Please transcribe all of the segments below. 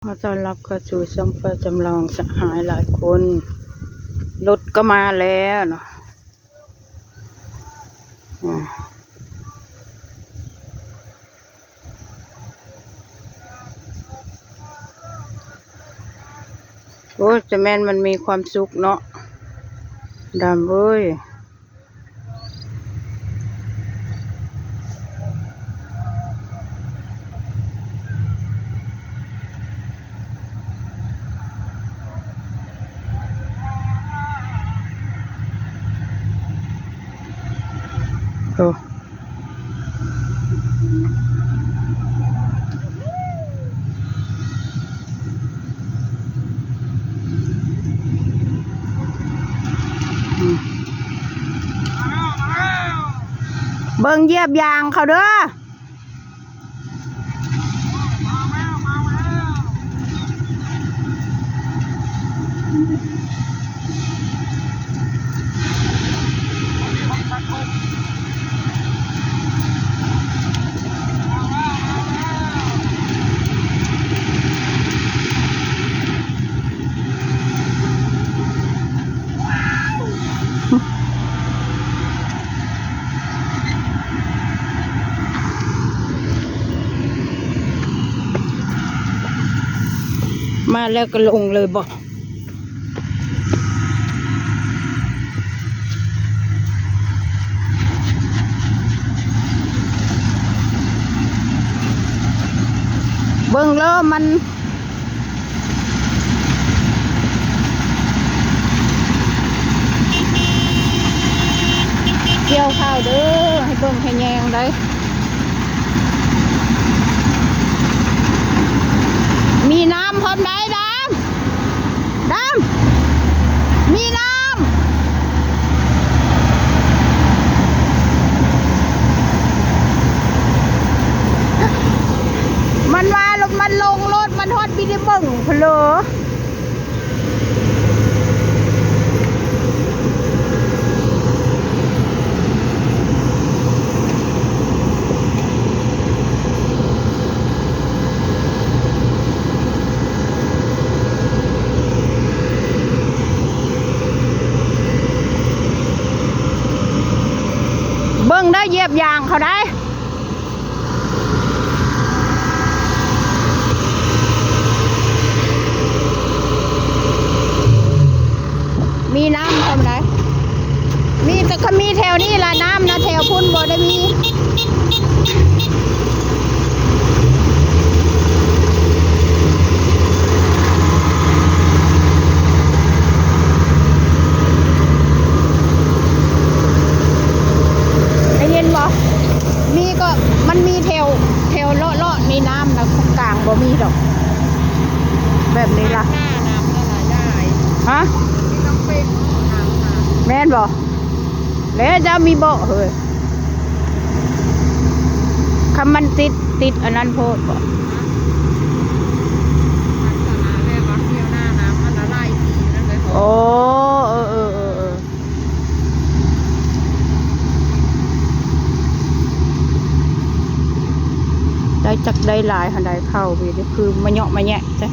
ຂໍຕ້ອນຮັບເຂົ້າສູ່ຊ່ອງປ້າຈຳລອງສະຫາຍຫຼາຍຄົນ. ລົດກໍມາແລ້ວເນາະ. ອາ ໂອ້ຍ ຈະແມ່ນມັນມີຄວາມສຸກເນາະ ດຳເອີຍ. ໂອ້ ເບິ່ງຢຽບຢາງເຂົາເດີ. ມາແລ້ວກໍລົງເລີຍບໍ? ເບິ່ງເລີ ມັນ ກ່ຽວເຂົ້າເດີ ໃຫ້ເບິ່ງໃຫ້ແຍງໄດ໋. ມີນ້ຳພ້ອມໄດ໋ ດຳ ດຳ ມີນ້ຳ. ມັນວ່າລົດ ມັນລົງລົດ ມັນຮອດບິດໄດ້ເບິ່ງພຸ້ນເລີ. ເບິ່ງໄດ້ ຢຽບຢາງເຂົາໄດ້. ມີນ້ຳພ້ອມໄດ໋ ມີແຕ່ ກໍມີແຖວນີ້ລະນ້ຳນະ ແຖວພຸ້ນບໍ່ໄດ້ມີ. ໄດ້ຍິນບໍ່? ມີກໍ ມັນມີແຖວ ແຖວເລາະໆ ມີນ້ຳນະ ກາງບໍ່ມີດອກ ແບບນີ້ລະ. ນ້ຳນະຫຼາຍ ຮະ? ມີນ້ຳເປັນ ນ້ຳນະ ແມ່ນບໍ່? ແລ້ວເຈົ້າມີເບາະເຮີຍ? ຄຳມັນຕິດ ຕິດອັນນັ້ນໂພດບໍ? ໂອ້ ເອີ ເອີ ເອີ ເອີ ໄດ້ຈັກໄດ້ຫຼາຍຫັ້ນໃດ ເຂົ້າເວ ຄືມາເຍາະມາແຍະແທ້.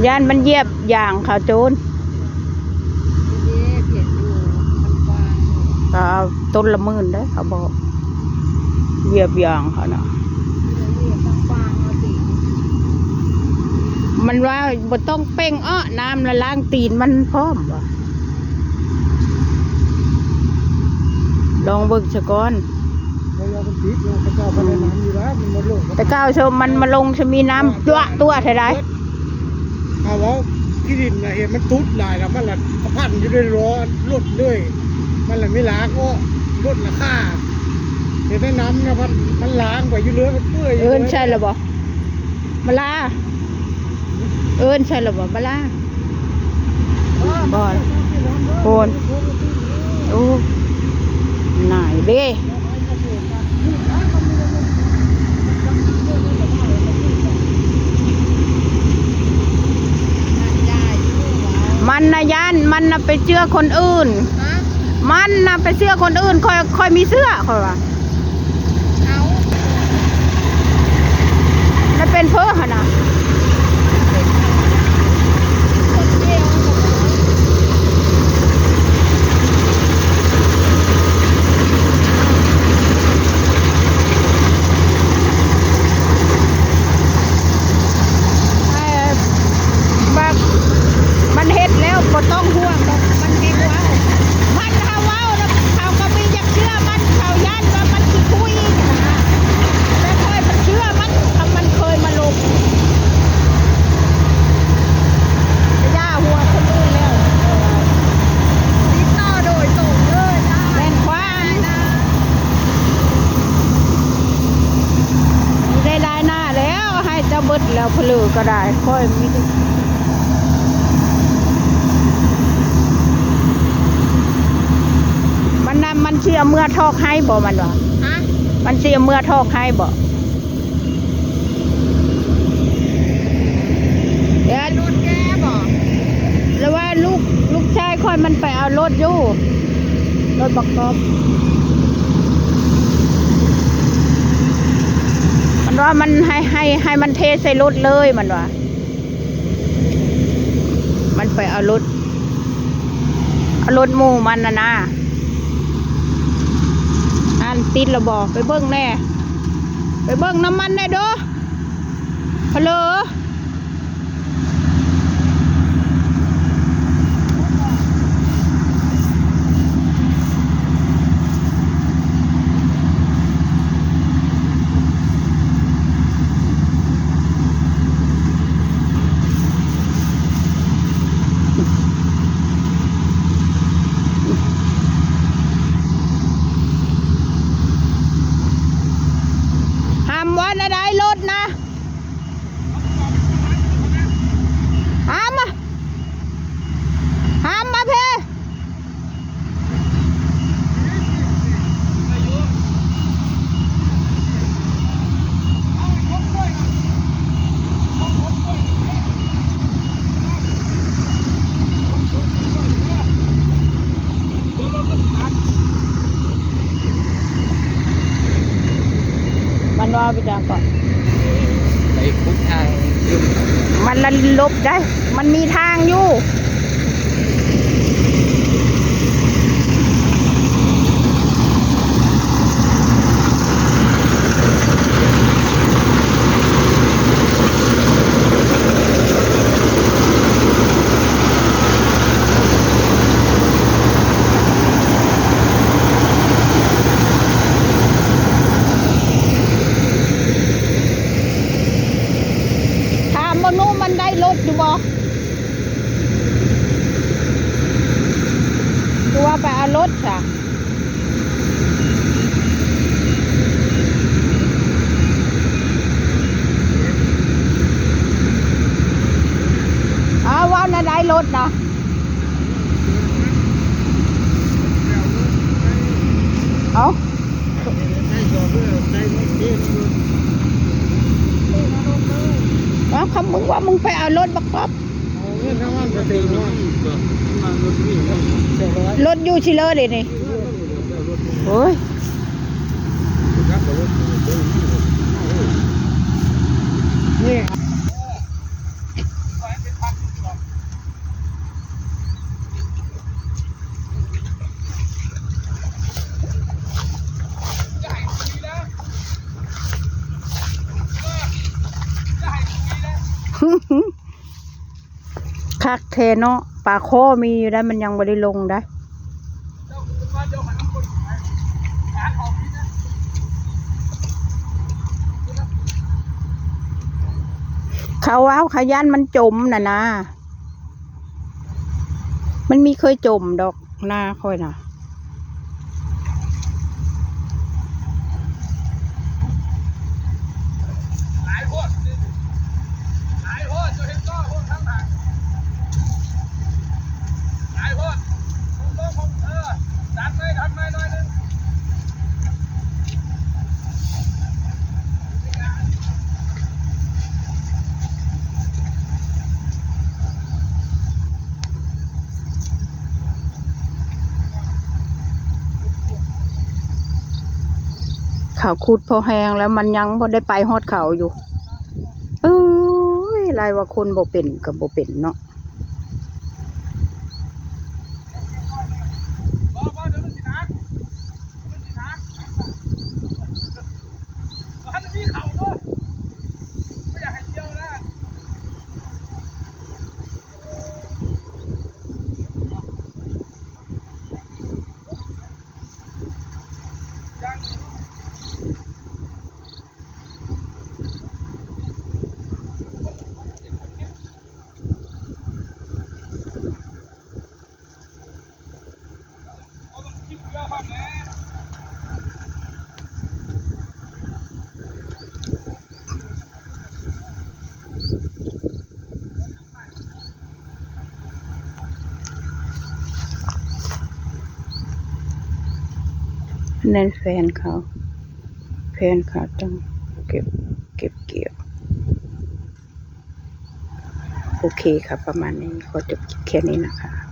ຢ້ານມັນຢຽບຢາງເຂົາໂຈນ. ກໍເອົາຕົ້ນລະໝື່ນເດ້ ເຂົາບອກ ຢຽບຢາງເຂົານະ. ມັນວ່າບໍ່ຕ້ອງເປັ່ງເອາະ ນ້ຳລະລ້າງຕີນມັນພ້ອມວ່າ. ລອງເບິ່ງສະກ່ອນ. ແຕ່ເກົ່າຊະມັນມາລົງຊະມີນ້ຳຕົວະຕົວະແທ້ໃດ. ເຂົາເວົ້າທີ່ດິນນະ ເຫັນມັນຕຸດຫຼາຍແລ້ວ ມັນລະພັນຢູ່ໃນລໍ້ລົດເລີຍ ມັນລະມີລາກເອາະລົດລະຄາ ເຫັນແຕ່ນ້ຳນະ ມັນ ມັນລາງໄປຢູ່ເລີຍ ມັນເປື່ອຍຢູ່ເລີຍ. ເອີ້ນໃສ່ລະບໍ່? ມາລາ ເອີ້ນໃສ່ລະບໍ່? ມາລາ ບໍ່ ໂພນ ໂອ້ ນາຍເດ້. ມັນນະຢ້ານ ມັນນະໄປເຈື່ອຄົນອື່ນ. ມັນນະໄປເຊື່ອຄົນອື່ນ ຂ້ອຍ ຂ້ອຍມີເຊື້ອ ຂ້ອຍວ່າ ເອົາ ແລ້ວເປັນເພີຫັ້ນນະ ແບບ ມັນເຮັດແລ້ວບໍ່ຕ້ອງຫ່ວງດອກ ມັນແຮງເວົ້າ ມັນຖ້າເວົ້າແລ້ວເຂົາກໍບໍ່ຢາກເຊື່ອມັນ ເຂົາຢ້ານວ່າມັນຊິຄຸຍຫັ້ນນະ ແຕ່ຂ້ອຍມັນເຊື່ອມັນ ຄັນມັນເຄີຍມາລົບ ຢ່າຫ່ວງຄົນອື່ນແລ້ວ ຕິດຕໍ່ໂດຍຕົງເລີຍ ແມ່ນຄວາມ ໄດ້ລາຍໜ້າແລ້ວ ໃຫ້ເຈົ້າເບິດແລ້ວ ຜະເລີກໍໄດ້ ຂ້ອຍມີແຕ່ ມັນນະ ມັນຊິເອົາເມືອຖອກໄຮ່ບໍ່ ມັນວ່າ ຮະ? ມັນຊິເອົາເມືອຖອກໄຮ່ບໍ່? ແລ້ວລົດແກບໍ່? ແລ້ວວ່າລູກ ລູກຊາຍຂ້ອຍມັນໄປເອົາລົດຢູ່ ລົດບັກກອບ ມັນວ່າມັນໃຫ້ ໃຫ້ ໃຫ້ມັນເທໃສ່ລົດເລີຍ ມັນວ່າ ມັນໄປເອົາລົດ ເອົາລົດໝູ່ມັນນະນາ ອັນ ຕິດລະບໍ່? ໄປເບິ່ງແດ່ ໄປເບິ່ງນ້ຳມັນແດ່ເດີ ພະເລີ. ຫ້າມວ່າແນວໃດລົດນະ? ຫ້າມມາ ຫ້າມມາເພ. ມັນວ່າໄປຈັ່ງເກາະ ໄປຂຸດທາງ ມັນລະຫຼົບໄດ້ ມັນມີທາງຢູ່. ຖາມບໍ່ໜູ່ ມັນໄດ້ລົດຢູ່ບໍ່? ຄືວ່າໄປເອົາລົດຊະ. ອ້າວ ເວົ້າແນວໃດລົດນະ? ເອົ້າ ເອົ້າ ຄັນມຶງວ່າມຶງໄປເອົາລົດບັກກອບ ລົດຢູ່ຊິເລີເດນີ້ ໂອ້ຍ. ຄັກແທ້ເນາະ ປາຄໍ່ມີຢູ່ໄດ໋ ມັນຍັງບໍ່ໄດ້ລົງໄດ໋. ເຂົາເວົ້າ ເຂົາຢ້ານມັນຈົມນະນາ ມັນມີເຄີຍຈົມດອກ ນາຂ້ອຍນະ. ເ ເຂົາຂຸດພໍແຮງແລ້ວ ມັນຍັງບໍ່ໄດ້ໄປຮອດເຂົາຢູ່. ເອີຍ ລາຍວ່າຄົນບໍ່ເປັນກໍບໍ່ເປັນເນາະ. ນັ້ນແຟນເຂົາ ແຟນເຂົາຕ້ອງເກັບ ເກັບກ່ຽວ. ໂອເຄຄ່ະ ປະມານນີ້ ຂໍຈົບຄລິບແຄ່ນີ້ນະຄະ.